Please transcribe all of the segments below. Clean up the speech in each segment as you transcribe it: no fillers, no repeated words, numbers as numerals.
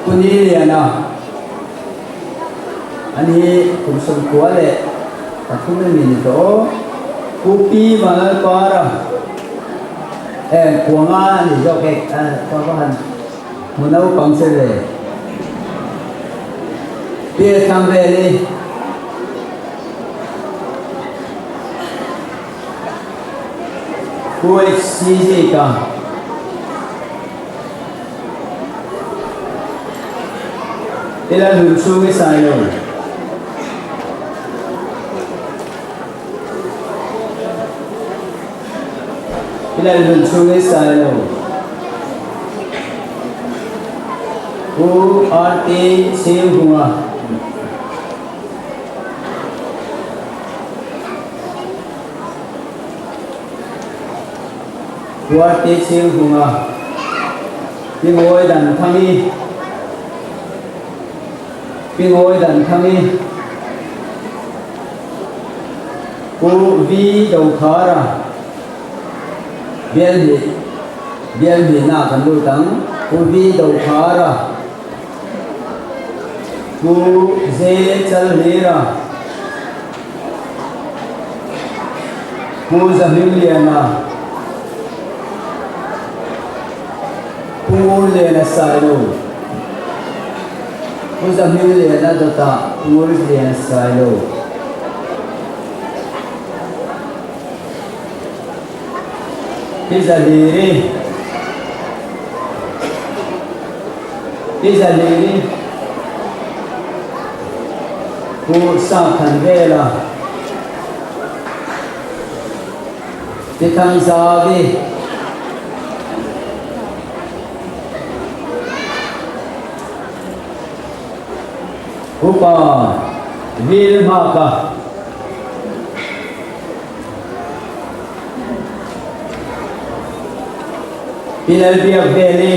Pu Niliana a ni kum 93 emi ni tawh aw. Pu Pi Vanlalpara eh Kuanga a ni zawk e ka va han hmu naupang che ve. Pi Thangveli. Pu HC Zika. I la hlun chhung i sai lo. I la hlun chhung i sai lo. Pu RT Chhinghunga. Puarte Chhinghunga Pi Ngawi Danthangi Pi Ngawi Danthangi Pu V Dokhara Bialhnih Bialhnihna kan lut ang Pu V Dokhara Pu J Chalhlira Pu Zahmingliana Pu Ngurliana Sailo Pu Zahmingliana dawtah Pu Ngurliana Sailo Pi Zahliri Pi Zahliri Pu Sangthanvela Pi Thangzavi Upa Vilhmaka Pi Lalbiakveli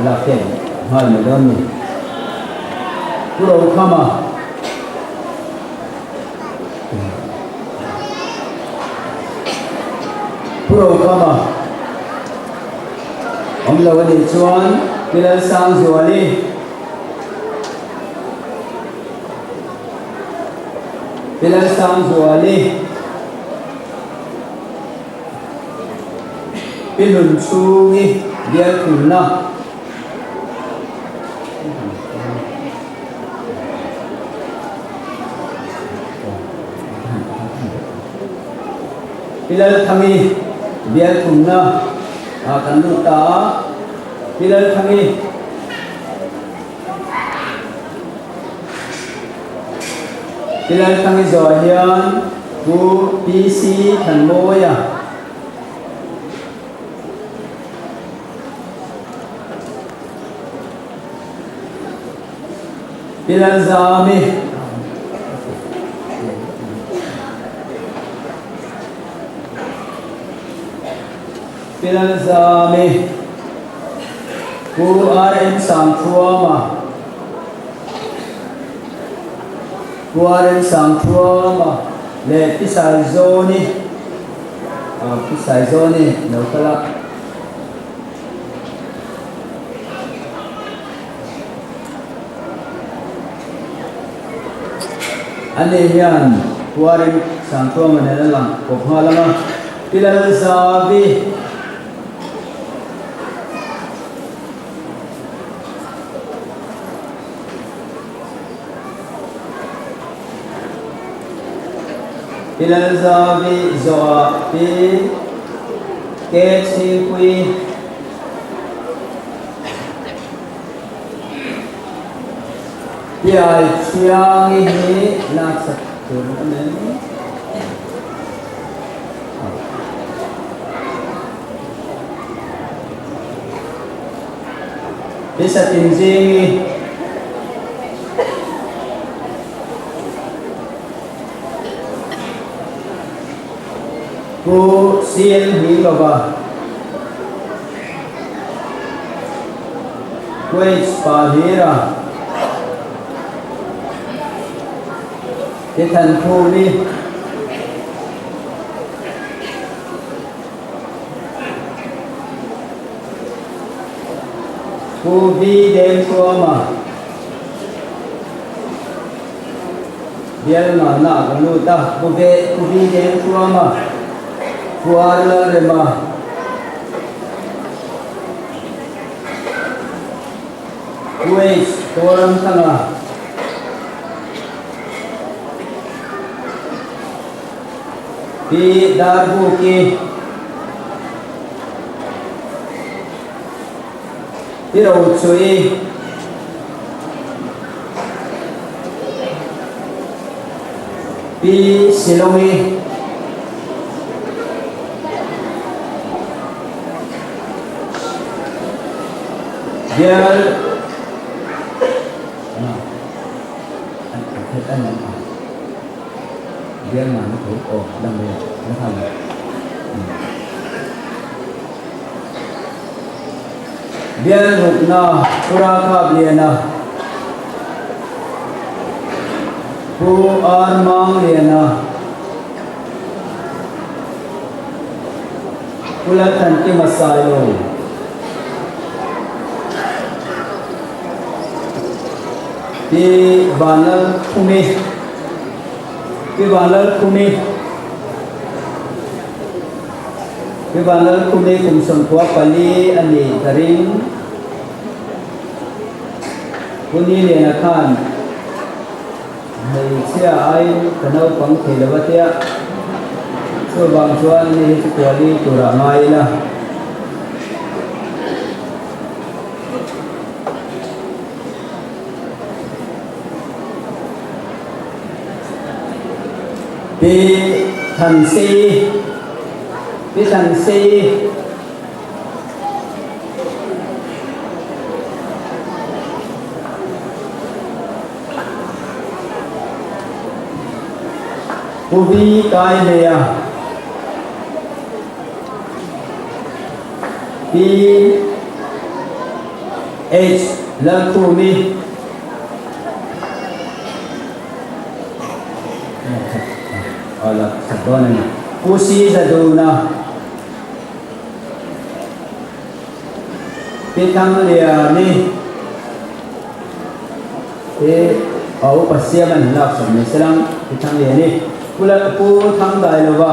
Lak hian nghal mai dawn ni. Pu Rokhama Pu Rokhama awm lo a nih chuan Pi Lalsangzuali Pi Lalsangzuali Pi Hlunchhungi bialthumna Pi Lalthangi bialthumna ah kan lut ta a, Pi Lalthangi. Tilai Thangi zawh hian Pu PC Thanmawia Tilal Zami Tilal Zami Pu RM Sangthuama Pu RM Sangthuama leh Pi Saizawni Pi Saizawni lo kal a. Ani hian Pu RM Sangthuama nen a lang kawp nghal ang a, Pi Lalzavi. Pi Lalzavi zawhah Pi Ke Chhingpui Pi Ai Thiangi hi laksak tur a ni. Pisa tin zingi Pu CL Hmilova Pu H Pahlira Pi Thankhumi Pu V Dengthuama bial ngahna ah kan lut a, Pu V Pu V Dengthuama, Pu R Lalrema, Pu H Tawramthanga, Pi Darbuki, Pi Rochuii, Pi Silongi, Bial Bial rukna Pu Ralkhapliana, Pu Armangliana, Pu Lalthankima Sailo. Pi Vanlalkhumi Pi Vanlalkhumi Pi Vanlalkhumi kum 14 a ni ka ring. Pu Niliana khan hmeichhia aiin ka naupang thei lo a tia, chuvang chuan ni hi chu kuali turah ngai ila. Pi Thansi Pi Thansi Pu Vi Kai Hleia Pi H Lalkhumi Pu C Zaduna Pi Thangliani Hi a upa siam an lak sak mai selang Pi Thangliani Pu Thangdailova.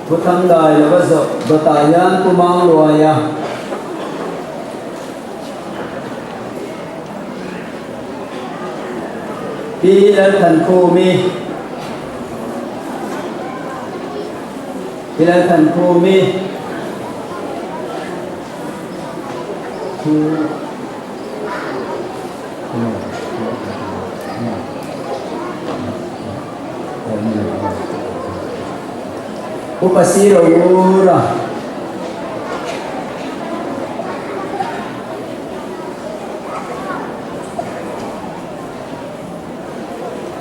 Pu Thangdai lova zawh dawtah hian Pu Mangluaia Pi Lalthankhumi Pi Lalthankhumi Pu Upa Siro Ura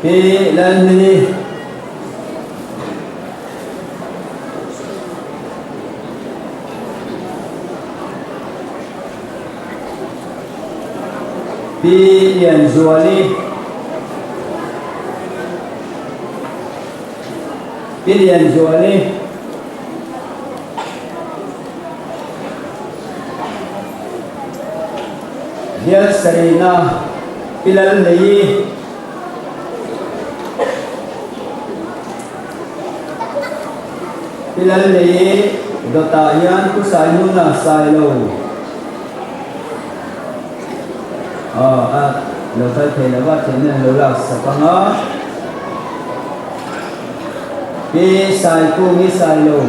Pi Lalhmini Pi Lianzuali Pi Lianzuali Bial Sarina Pi Lalhleii Pi Lalhleii dawtah hian Pu Sainuna Sailo Aw a lo kal thei lo va thian in an lo lak sak ang a. Pi Saikungi Sailo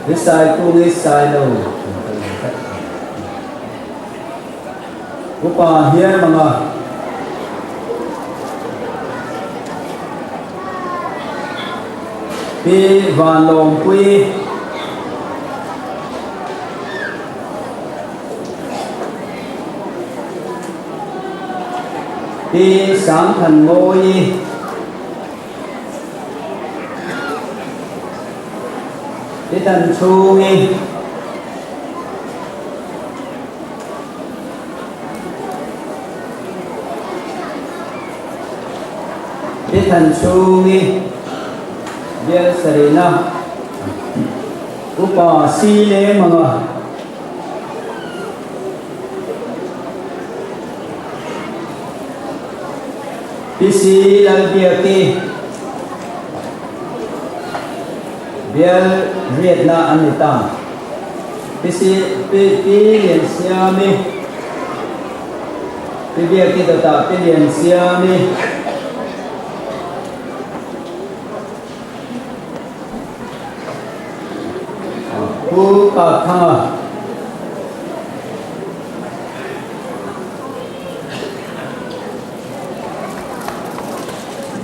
Pi Saikungi Sailo Upa hian manga Pi Vanlawmpuii Pi Sangthanmawii Pi Thanchhungi Pi Thanchhungi, Bial Sarina, Upa Si Lemanga. Pi Si Lalbiaki, Bial riatna an ni ta. Pi Si Pi Pi Liansiami, Pi Biaki dawtah Pi Liansiami. Pu Kapthanga.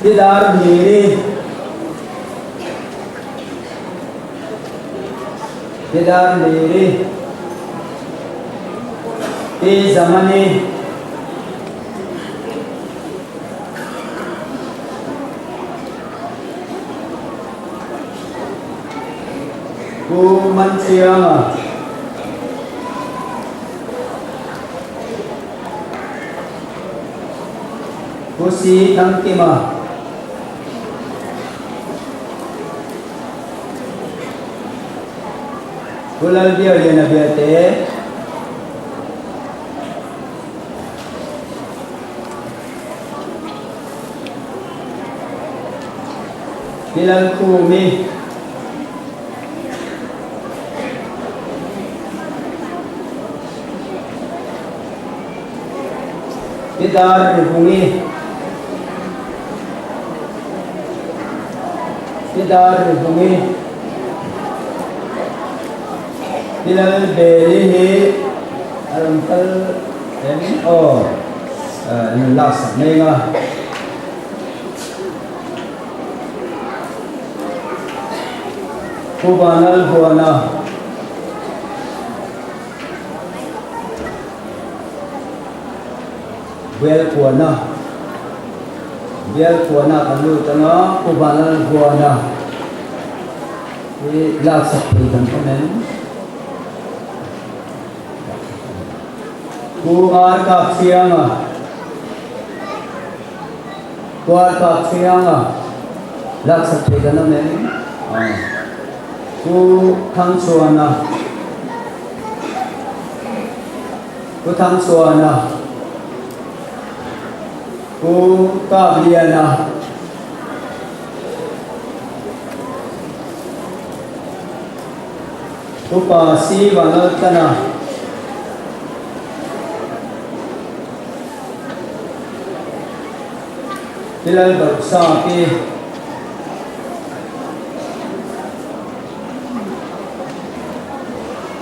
Pi Darhniri. Pi Darhniri. Pi Zamani. Pu Manchianga. Pu Si Thangkima. Pu Lalbialiana Biate. Pi Lalkhumi. Pi Darrivungi. Pi Darrivungi. Pi Lalbeli hi a rawn kal em aw in lak sak mek a. Pu Vanlalhuana. Bialkuana. Bialkuana kan lut anga Pu Vanlalhuana hi lak sak thei kan awm em? Pu Ar Kapthianga. Pu Ar Kapthianga laksak thei kan awm em? Pu Thangchhuana. Pu Thangchhuana. Pu Kapliana. Upa Si Vanlaltlana. Pi Lalbarhsaki.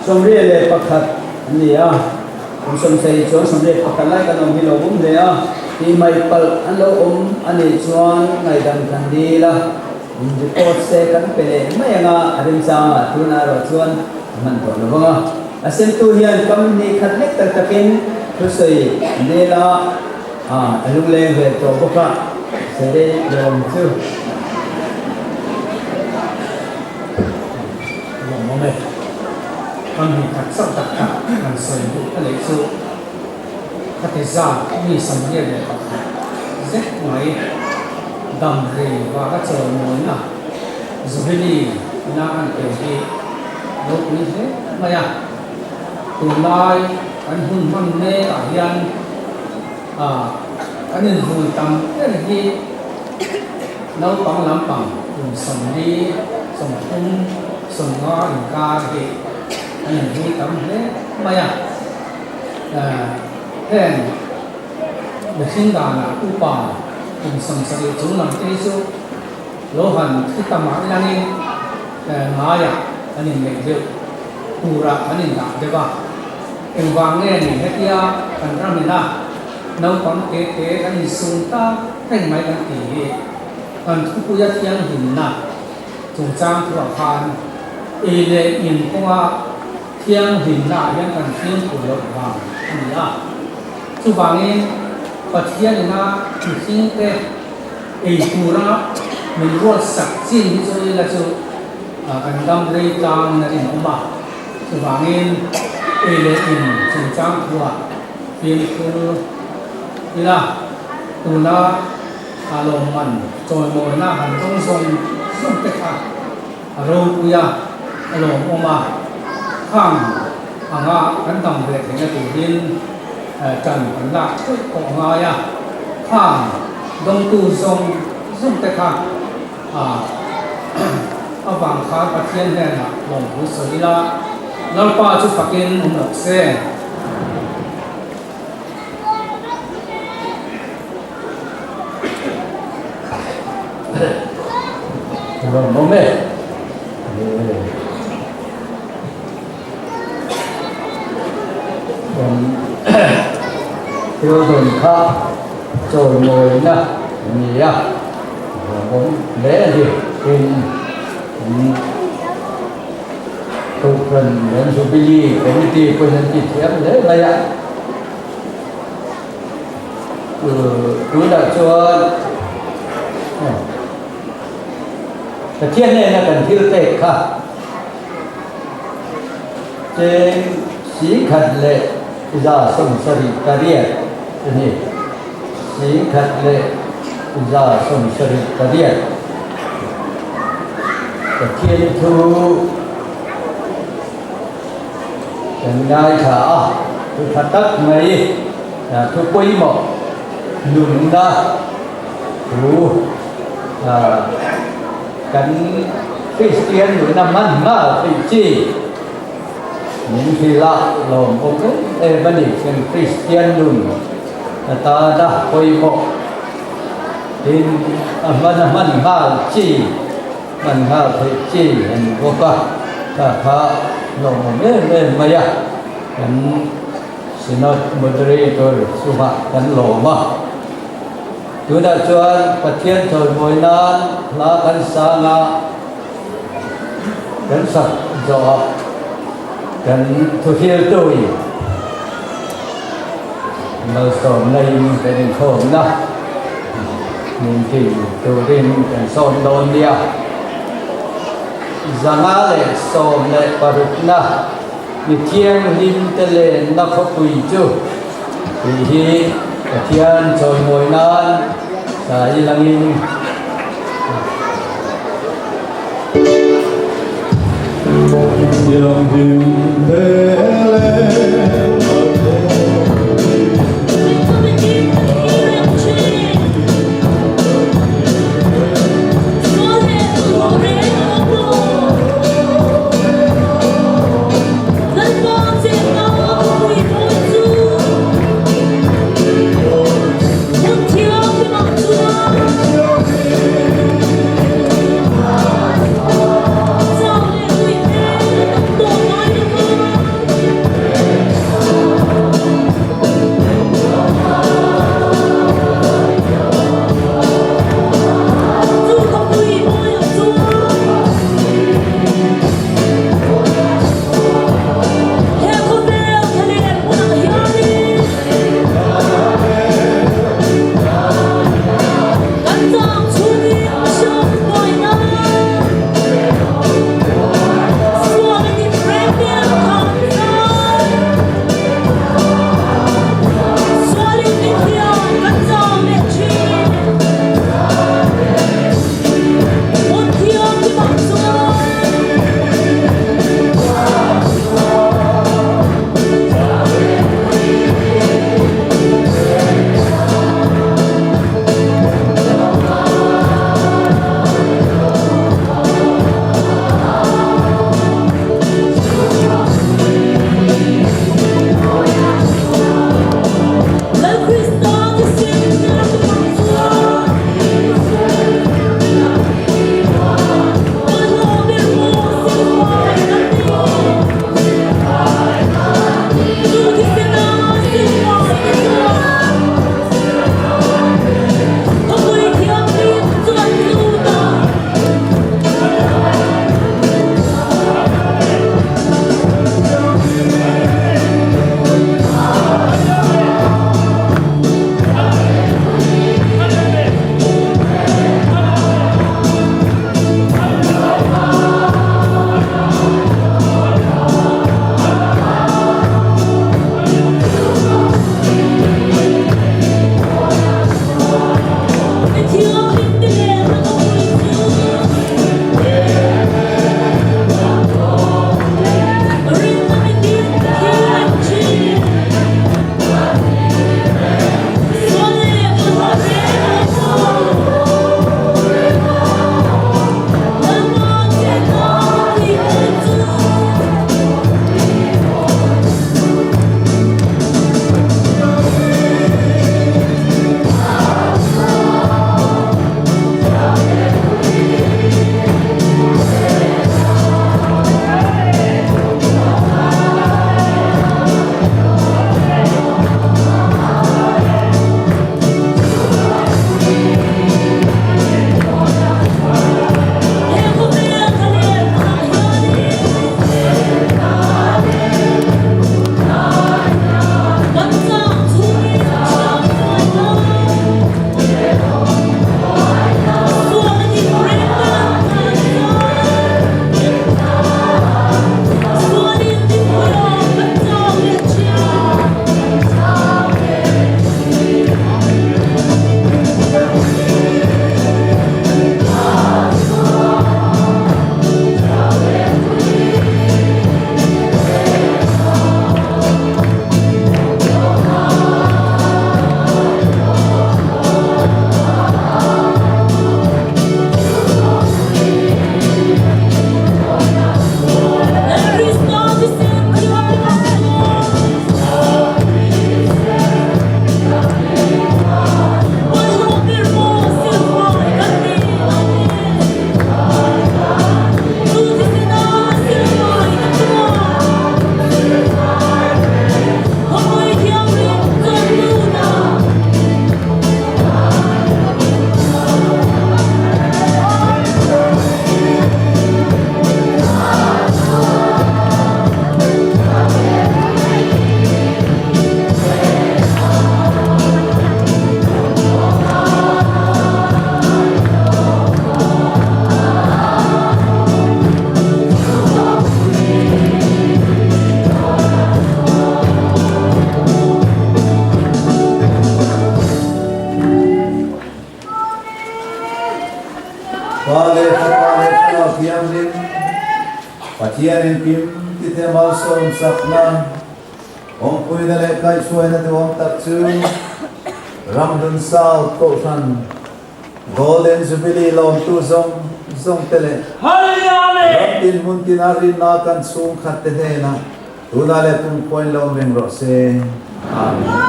21 an ni a, kum 70 chuan 21 lai kan awm hi lo awm hle a, tih mai palh an lo awm a nih chuan ngaihdam kan dil a. In report se kan pe leh mai anga a remchangah tunah erawh chuan a hman tawh lo vang a. A semtu hian kam hnih khat lek tak takin thusawi nela a lungleng ve tawh bawk a, sawi lawm chu. Lawmawm e. Kam hnih khat chauh tak tak kan sawi duh ka leh chu khati zat mi 81 zet mai dam ri vanga chawimawina Jubilee ina an pe hi ropui hle mai a. Tunlai kan hun hman mek ah hian kan invui tam ber hi naupang lampang kum 40, 30, 50 inkar hi an invui tam hle mai a. Heng mihring danah upa kum 70 chung lam te hi chu lo han thi ta mah ilangin ngaiah an inneih deuh turah an indah deuh a. Engvang nge ni hetia kan ramina naupang te te kan insum tak reng mai kan tih hi kan thupuia thianghlimna chungchang thuah khan ei leh in kawnga Thianghlimna ah hian kan fimkhur loh vang a ni a. Chuvangin Pathian ina mihringte ei tura min ruat sak chin hi chu ila chu kan dam rei tlangin a rinawm a. Chuvangin ei leh in chungchang thuah fimkhur ila tuna. A lawmman chawimawina han dawng zawng zawng te kha a ropui a, a lawmawm a, khang anga kan dam ve theihna turin ṭan kan lak theuh pawh a ngai a, khang dawngtu zawng zawng te kha a vang khan Pathian hnenah lawmthu sawi ila, Lalpa chu fakin awm rawh se. Lawmawm e. Thil dawn kha chawimawina a ni a, lawmawm hle a ni. Tin, Kohhran an Jubilee Committee pawhin an ti thiam hle mai a. Tunah chuan Pathian hnena kan thil pek kha cheng singkhat leh 178 a ni. 178. Pathian thu kan ngaithla a, thu tha tak mai, thu pawimawh nunna thu kan Kristian nunna hman nghal theih chi min hrilh a, lawmawm em em a ni. Kan Kristian nun atana pawimawh tin a hman a hman nghal chi hman nghal theih chi a ni bawk a, kha kha lawmawm em em mai a, kan Synod Moderator chungah kan lawm a. Tunah chuan Pathian chawimawi nan hla kan sang a, kan sak zawh a, kan thuhriltu malsawmna in kan inkhawmna min ti turin kan sawm dawn nia. 516na mi thianghlim te lenna khawpui chu tih hi Pathian chawimawi nan sa i langin. Pathian engkim tithe malsawm sakna, awmpuina leh kaihhruaina duhawm tak chu Ramhlun South Kohhran Golden Jubilee lawmtu zawng zawng te leh ram tin hmun tina rinna kan chhungkhat te hnenah tunah leh tum khuain lawm reng rawh se. Amen.